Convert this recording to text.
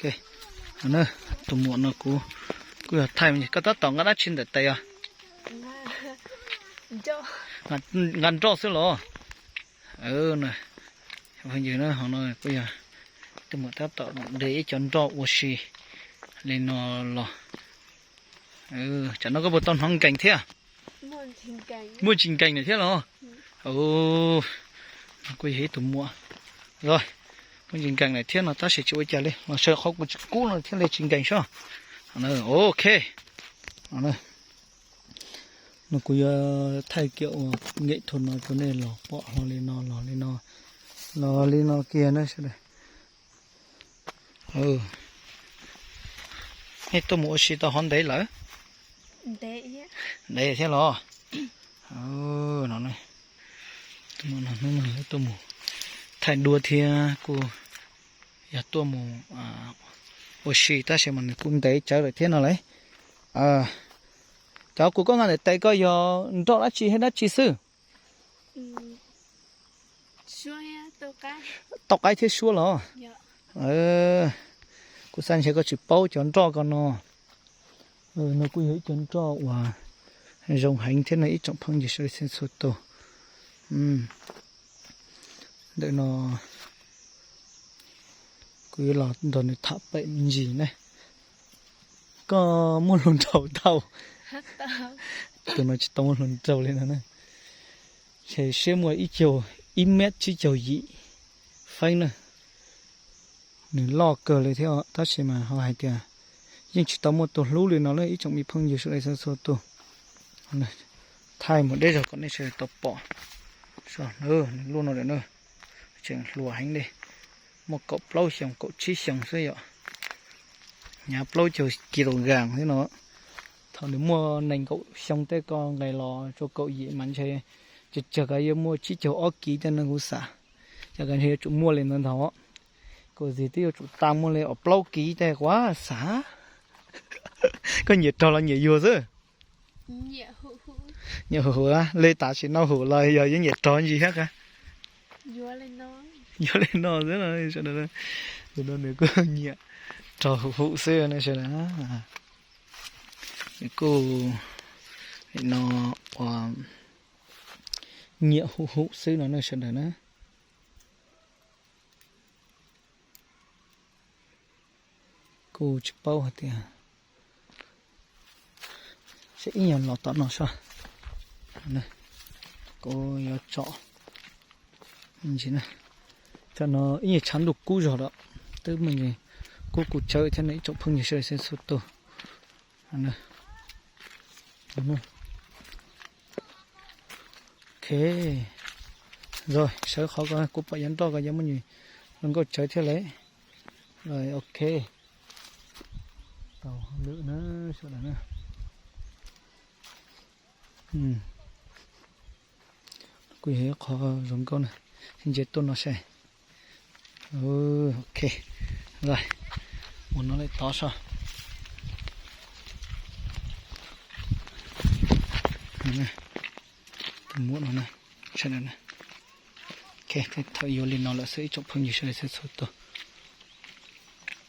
Ok, tus muam no kuv kuj yog thaij, koj tab tom nqa dab tsi ntawm tes os? Nqa nroj xwb los? Phooj ywg, no kuj yog tus muam tab tom de ib cov nroj ua si li no los. Tsam no koj puas tau hnov nkees thiab? Muaj ntsis nkees lawm thiab los? No kuj yog ib tug muam, muaj ntsis nkees lawm thiab no tab sis tsis ua cas li, los sawv qhov kuv tsis kub no thiaj li tsis nkees soj. Ok, no kuv yuav thaij kiag ua nkem thaum no rau nej los pom hlo li no, los li no, los li no kiag na sawv daws. Nej tuaj mus ua si tau hov ntev lawm? Ntev thiab los? Tuaj mus thaij duab thiab kuj yog tuaj mus ua si tab sis mas nws kuj ntev tsawv lawm thiab no lauj. Cov kuv koj nqa ntawm tes koj yog nroj dab tsi thiab dab tsi xwb? Tau qaib thiab suab los? Kuv xav ntshe koj tsis paub cov nroj ko no. No kuj yog ib cov nroj uas zoo heev thiab no ib tsoom phooj ywg sawv daws txhua tus. Ntawm no kuv yuav los nrog nws tham pem me ntsis na. Koj muaj hluas nraug tau? Tus no tsis tau muaj hluas nraug li no na. Ces siab muaj ib caug, ib mev tsib caug yim feeb na. Nws loj kawg li thiab tab sis mas ho hais tias yeej tsis tau muaj tus hlub li no lawm ib tsoom me phooj ywg sawv daws txhua tus. Thaij mus deb zog kom nej sawv daws tau pom. Nws lub no lawm na, tseem hluas heev li, muaj kaum plaub xyoos kaum tsib xyoos xwb yom. Hnyav plaub caug kilogram xwb no. Thaum nws muaj nees nkaum xyoo tej ko nqes los rau kaum yim mas ntshe tsawg tsawg kav yuav muaj tsib caug ob kiv tej no kuv xav. Cov kav ntshe yuav tsum muaj li ntawd ntag. Kaum yim twb yuav tsum tau muaj li ob plaub kiv tej kuv xav. Koj nyiam rog los nyiam yuag xwb? Nyiam hum hum, le tam sim no hum los yog yuav nyiam rog ntsis thiab. Yuav li no xwb, tus no nws kuj nyiam rog hum hum xwb na sawv daws. Nws kuj no ua nyiam hum hum xwb no ne sawv daws na. Kuj tsis paub hais tias seb ib nyuag los tom no soj. Kuv yuav tsom ntsis na. Tam no ib nyuag tshav ntuj kub zog lawm, twb muaj kub kuj tsawv thiab no ib tsoom phooj ywg sawv daws txhua tus. Ok, sawv qhov ko kuv pom yav nroj ko yuav muaj nyuag zoo nkauj tsawv thiab lauj. Ok, tau lwm na sawv daws na. Kuj yog ib qho zoo nkauj na, sib ntsia tuaj no saib. Ok, mus no lawm tod soj. Tus muam no na, sawv daws na. Ok, thaum yuav li no lawm xwb ib tsoom phooj ywg sawv daws txhua tus.